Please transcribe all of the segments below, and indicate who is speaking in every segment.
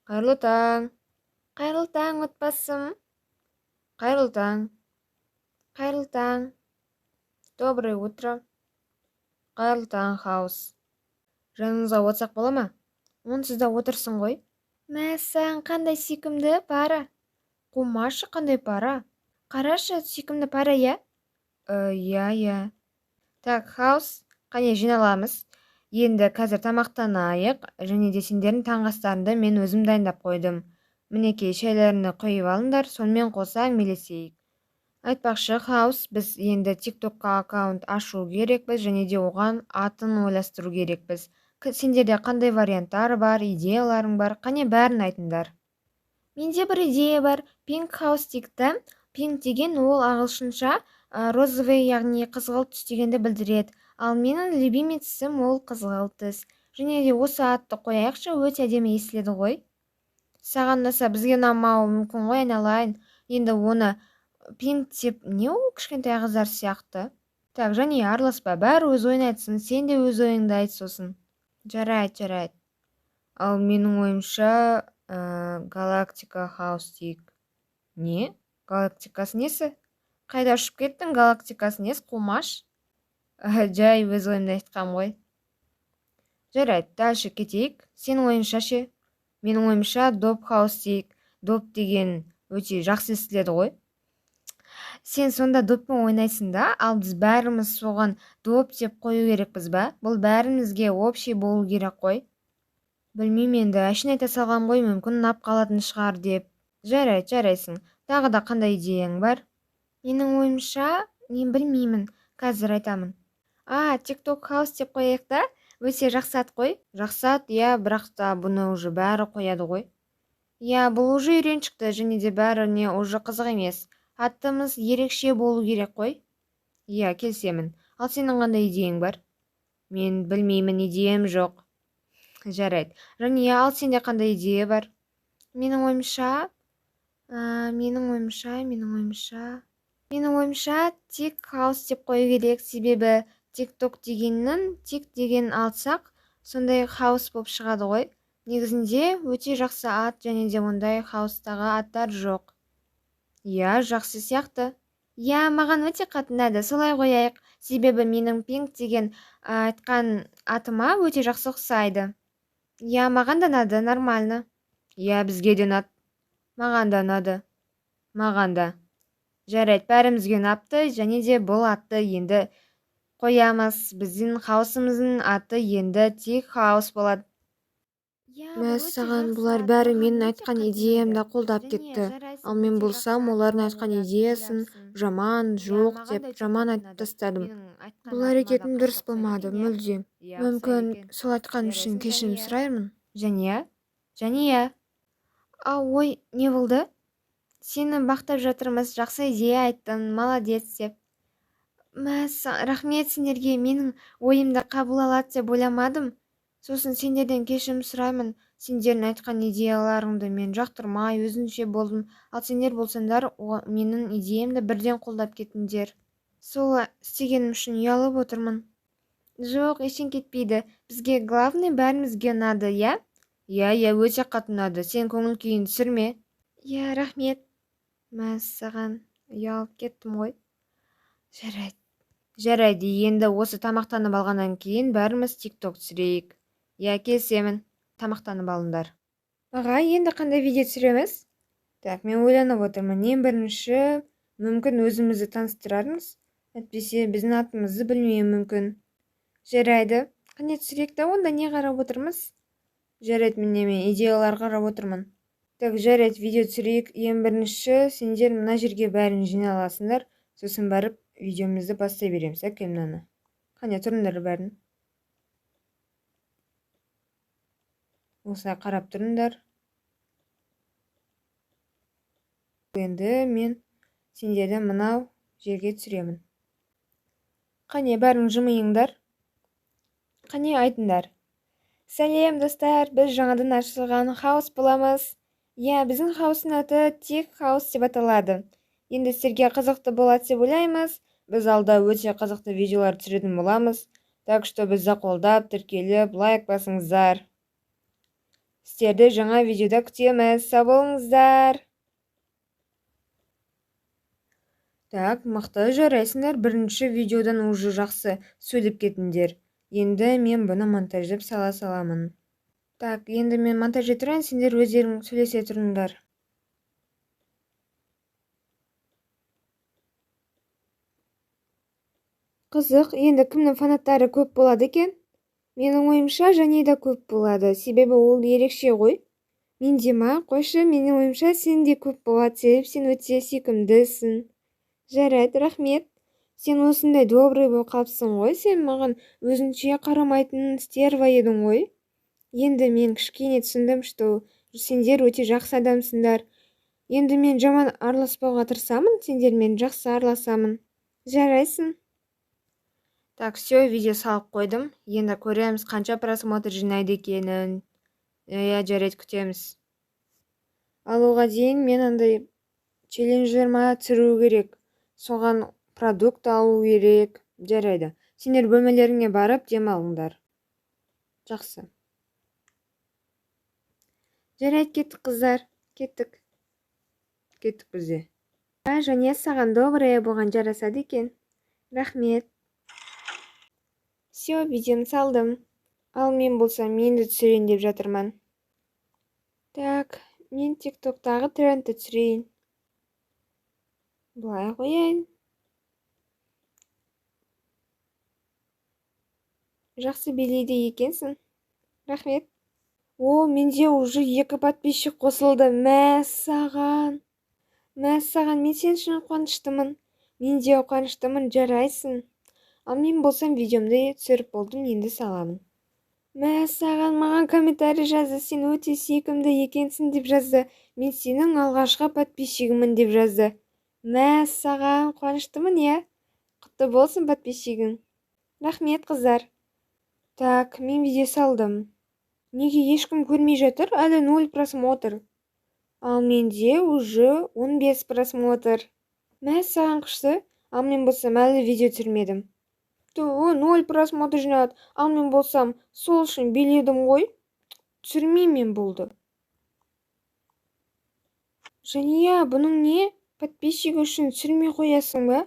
Speaker 1: Қайырлы таң. Қайырлы таң, отбасым. Қайырлы таң. Қайырлы таң. Доброе утро. Қайырлы таң, хаус. Жаныңызға отырсақ бола ма? Онсыз да отырсың ғой. Мәссаған, қандай сүйкімді пара. Қумашы, қандай пара. Қарашы, сүйкімді пара, иә? Иә, иә. Так, хаус, қане жиналамыз. Енді қазір тамақтанайық, және де сендердің таңғы астарыңды мен өзім дайындап қойдым. Мінекей, шайларыңды құйып алыңдар, сонымен қоса әңгімелесейік. Айтпақшы, хаус, біз енді TikTokқа аккаунт ашу керекпіз, және де оған атын ойластыру керекпіз. Сендерде қандай варианттар бар, идеяларың бар, қане бәрін айтыңдар. Менде бір идея бар, Pink House дейік. Pink деген ол ағылшынша розовый, яғни қызғылт түс дегенді білдіреді. Ал менің любимый түсім ол қызғылт түс. Және де осы атты қояйықшы, өте әдемі естіледі ғой. Саған ұнаса, бізге ұнамауы мүмкін ғой, айналайын. Енді оны Pink деп не ол кішкентай қыздар сияқты. Так, және араласпа, бәрі өз ойын айтсын, сен де өз ойыңды айт сосын. Жарайды, жарайды. Ал менің ойымша, Галактика Хаус дейік. Не? Галактикасы несі? Қайда ұшып кеттің, галактикасы несі, қумаш? Жай өз ойымды айтқам ғой. Жарайды, дальше кетейік. Сенің ойыңша ше? Менің ойымша Доп Хаус дейік. Доп деген өте жақсы естіледі ғой. Сен сонда доппен ойнайсың да, ал біз бәріміз соған доп деп қою керекпіз ба? Бұл бәрімізге общий болу керек қой. Білмеймін енді, әшейін айта салғам ғой, мүмкін ұнап қалатын шығар деп. Жарайды, жарайсың. Тағы да қандай идеяң бар? Менің ойымша, мен білмеймін, қазір айтамын. А, TikTok House деп қояйық та, өте жақсы ат қой. Жақсы ат, иә, бірақ та бұны уже бәрі қояды ғой. Иә, бұл уже үйреншікті, және де бәріне уже қызық емес. Атымыз ерекше болу керек қой. Иә, келісемін. Ал сенің қандай идеяң бар? Мен білмеймін, идеям жоқ. Жарайды. Және ал сенде қандай идея бар? Менің ойымша, менің ойымша, менің ойымша, менің ойымша Тик Хаус деп қою керек, себебі TikTok дегеннің тик деген алсақ, сондай хаус болып шығады ғой. Негізінде өте жақсы ат, және де ондай хаустағы аттар жоқ. Иә, жақсы сияқты. Иә, маған өте қатты ұнады, солай қояйық. Себебі менің Pink деген айтқан атыма өте жақсы ұқсайды. Иә, маған да ұнады, нормально. Иә, бізге де ұнады. Маған да ұнады. Маған да. Жарайды, бәрімізге ұнапты, және де бұл атты енді қоямыз. Біздің хаусымыздың аты енді Тик Хаус болады. Мәссаған, бұлар бәрі менің айтқан идеямды қолдап кетті. Ал мен болсам, олардың айтқан идеясын жаман, жоқ деп жаман айтып тастадым. Бұл әрекетім дұрыс болмады, мүлде. Мүмкін, сол айтқаным үшін кешірім сұраймын. Жәния? Жәния? А, ой, не болды? Сені мақтап жатырмыз, жақсы идея айттың, молодец деп. Мәссаған, рахмет сендерге, менің ойымды қабыл алады деп ойламадым. Сосын сендерден кешірім сұраймын. Сендердің айтқан идеяларыңды мен жақтырмай, өзінше болдым. Ал сендер болсаңдар, менің идеямды бірден қолдап кеттіңдер. Сол істегенім үшін ұялып отырмын. Жоқ, ештеңе кетпейді. Бізге главный бәрімізге ұнады, иә? Иә, иә, өте қатты ұнады. Сен көңіл күйін түсірме. Иә, рахмет. Мәссаған, ұялып кеттім ғой. Жарайды. Жарайды, енді осы тамақтанып алғаннан кейін бәріміз TikTok түсірейік. Иә, келісемін. Тамақтанып алыңдар. Аға, енді қандай видео түсіреміз? Так, мен ойланып отырмын. Ең бірінші, мүмкін өзімізді таныстырармыз. Әйтпесе, біздің атымызды білмеуі мүмкін. Жарайды. Қане түсірейік та, онда не қарап отырмыз? Жарайды, міне мен идеялар қарап отырмын. Так, жарайды, видео түсірейік. Ең бірінші, сендер мына жерге бәрін жиналасыңдар. Сосын барып видеомызды бастай береміз. Әкел мынаны. Қане, тұрыңдар бәрін. Осылай қарап тұрыңдар. Енді мен сендерді мынау жерге түсіремін. Қане, бәрің жымиыңдар. Қане, айтыңдар. Сәлем, достар, біз жаңадан ашылған хаус боламыз. Иә, біздің хаустың аты Тик Хаус деп аталады. Енді сіздерге қызықты болады деп ойлаймыз. Біз алда өте қызықты видеолар түсіретін боламыз. Так что бізді қолдап, тіркеліп, лайк басыңыздар. Сіздерді жаңа видеода күтеміз. Сау болыңыздар. Так, мықты жарайсыңдар. Бірінші видеодан уже жақсы сөйлеп кетіңдер. Енді мен бұны монтаждап сала саламын. Так, енді мен монтаж ете тұрайын, сендер өздерің сөйлесе тұрыңдар. Қызық, енді кімнің фанаттары көп болады екен? Менің ойымша, Жанида көп болады, себебі ол ерекше ғой. Менде ма? Қойшы, менің ойымша, сенде көп болады, себебі сен өте сүйкімдісің. Жарайды, рахмет. Сен осындай добрый болып қалыпсың ғой, сен маған өзінше қарамайтын стерва едің ғой. Енді мен кішкене түсіндім, что сендер өте жақсы адамсыңдар. Енді мен жаман араласпауға тырысамын, сендермен жақсы араласамын. Жарайсың. Так, все, видео салып қойдым. Енді көреміз, қанша просмотр жинайды екенін. Иә, жарайды, күтеміз. Ал оға дейін мен андай челлендждер ма түсіру керек. Соған продукт алу керек. Жарайды. Сендер бөлмелеріңе барып демалыңдар. Жақсы. Жарайды, кеттік, қыздар. Кеттік. Кеттік бізде. Және саған добрая болған жарасады екен. Рахмет. Все, видеоны салдым. Ал мен болсам, мен де түсірейін деп жатырмын. Так, мен TikTok-тағы трендті түсірейін. Былай қояйын. Жақсы билейді екенсің. Рахмет. О, менде уже 2 подписчик қосылды. Мәссаған. Мәссаған, мен сен үшін қуаныштымын. Мен де қуаныштымын, жарайсың. Ал мен болсам видеомды түсіріп болдым, енді саламын. Мәссаған, маған комментарий жазды, сен өте сүйкімді екенсің деп жазды. Мен сенің алғашқы подписчигімін деп жазды. Мәссаған, қуаныштымын, иә? Құтты болсын подписчигің. Рахмет, қыздар. Так, мен видео салдым. Неге ешкім көрмей жатыр? Әлі 0 просмотр. Ал менде уже 15 просмотр. Мәссаған, күшті. Ал мен болсам әлі видео түсірмедім. Ту, 0 просмотр жинады. Ал мен болсам сол үшін биледім ғой. Түсірмеймін мен болды. Жания, бұның не? Подписчигі үшін түсірмей қоясың ба?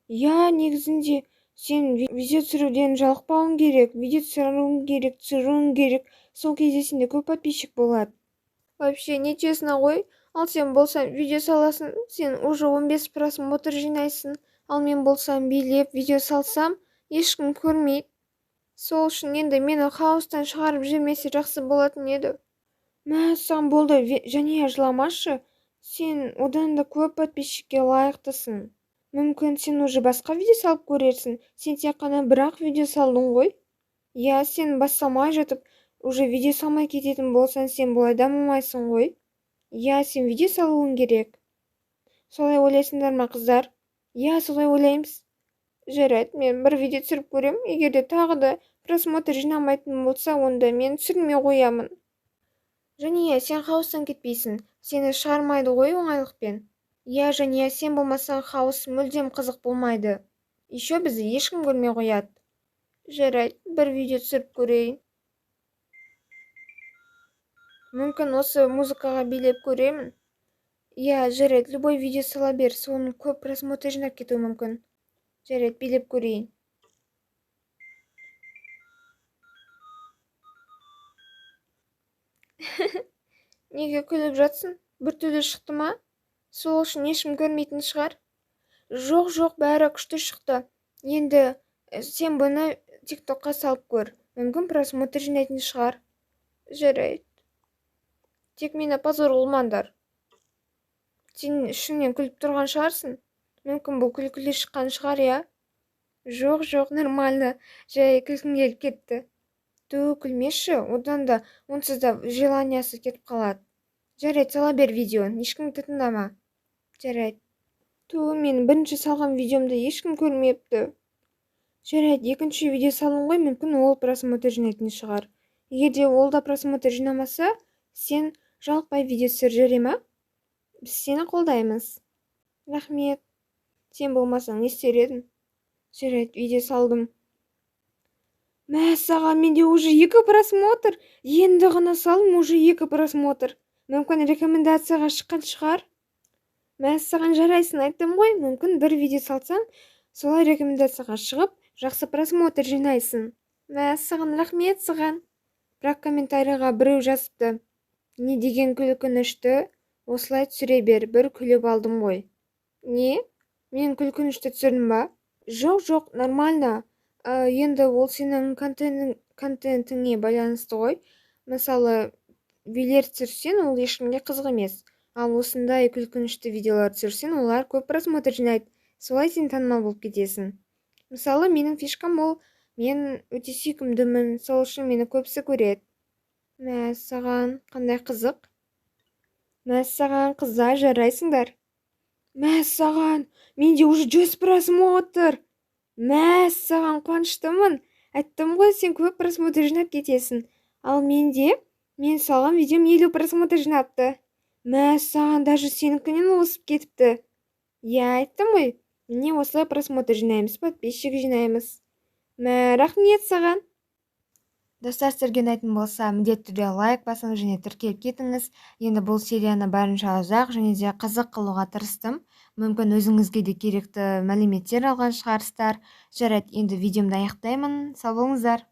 Speaker 1: Я, негізінде сен видео түсіруден жалықпауың керек. Видео түсіруің керек, түсіруің керек. Сол кезде сенде көп подписчик болады. Вообще, нечестно ғой. Ал сен болсаң видео саласың, сен уже 15 просмотр жинайсың. Ал мен болсам билеп видео салсам, ешкім көрмейді. Сол үшін енді мені хаостан шығарып жібермесе жақсы болатын еді. Мәссаған, болды, Жания, жыламашы. Сен одан да көп подписчикке лайықтысың. Мүмкін сен уже басқа видео салып көрерсің. Сен тек қана бір-ақ видео салдың ғой. Иә, сен бастамай жатып, уже видео салмай кететін болсаң, сен бұлай дамымайсың ғой. Иә, сен видео салуың керек. Солай ойлайсыңдар ма, қыздар? Иә, солай ойлаймыз. Жарайды, мен бір видео түсіріп көрем. Егер де тағы да просмотр жинамайтын болса, онда мен түсірмей қоямын. Жания, сен хаостан кетпейсің. Сені шығармайды ғой оңайлықпен. Иә, Жания, сен болмасаң хаос мүлдем қызық болмайды. Еще бізді ешкім көрмей қояды. Жарайды, бір видео түсіріп көрейін. Мүмкін осы музыкаға билеп көремін. Иә, жарайды, любой видео сала бер, соның көп просмотр жинап кетуі мүмкін. Жарайды, билеп көрейін. Неге күліп жатсың? Біртүрлі шықты ма? Сол үшін ешкім көрмейтін шығар. Жоқ, жоқ, бәрі күшті шықты. Енді сен бұны TikTokқа салып көр. Мүмкін просмотр жинайтын шығар. Жарайды. Тек мені позор қылмаңдар. Сен ішіңнен күліп тұрған шығарсың. Мүмкін бұл күлкілі шыққан шығар, иә? Жоқ, жоқ, нормально. Жай күлкім келіп кетті. Ту, күлмеші, одан да онсыз да желаниясы кетіп қалады. Жарайды, сала бер видеоны, ешкімді тыңдама. Жарайды. Ту, мен бірінші салған видеомды ешкім көрмепті. Жарайды, екінші видео салдым ғой, мүмкін ол просмотр жинайтын шығар. Егер де ол да просмотр жинамаса, сен жалықпай видео түсір, жарай ма? Біз сені қолдаймыз. Рахмет. Сен болмасаң не істер едің? Жарайды, видео салдым. Мәссаған, менде уже екі просмотр. Енді ғана салдым, уже екі просмотр. Мүмкін, рекомендацияға шыққан шығар. Мәссаған, жарайсың, айттым ғой. Мүмкін, бір видео салсаң, солай рекомендацияға шығып, жақсы просмотр жинайсың. Мәссаған, рахмет саған. Бірақ комментарийға біреу жазыпты: «Не деген күлкінішті, осылай түсіре бер, бір күліп алдым ғой». Не, мен күлкінішті түсірдім ба? Жоқ, жоқ, нормально. Енді ол сенің контентіңе байланысты ғой. Мысалы, билер түсірсең, ол ешкімге қызық емес, ал осындай күлкінішті видеолар түсірсең, олар көп просмотр жинайды. Солай сен танымал болып кетесің. Мысалы, менің фишкам ол мен өте сүйкімдімін, сол үшін мені көбісі көреді. Мәссаған, қандай қызық! Мәссаған, қыздар, жарайсыңдар! Мәссаған, менде уже 100 просмотр! Мәссаған, қуаныштымын. Айттым ғой, сен көп просмотр жинап кетесің. Ал менде, мен салған видеом 50 просмотр жинапты. Мәссаған, даже сенікінен озып кетіпті. Иә, айттым ғой, міне, осылай просмотр жинаймыз, подписчик жинаймыз. Мә, рахмет саған. Достар, сіздерге ұнайтын болса, міндетті түрде лайк басыңыз және тіркеліп кетіңіз. Енді бұл серияны барынша ұзақ және де қызық қылуға тырыстым. Мүмкін, өзіңізге де керекті мәліметтер алған шығарсыздар. Жарайды, енді видеомды аяқтаймын. Сау болыңыздар.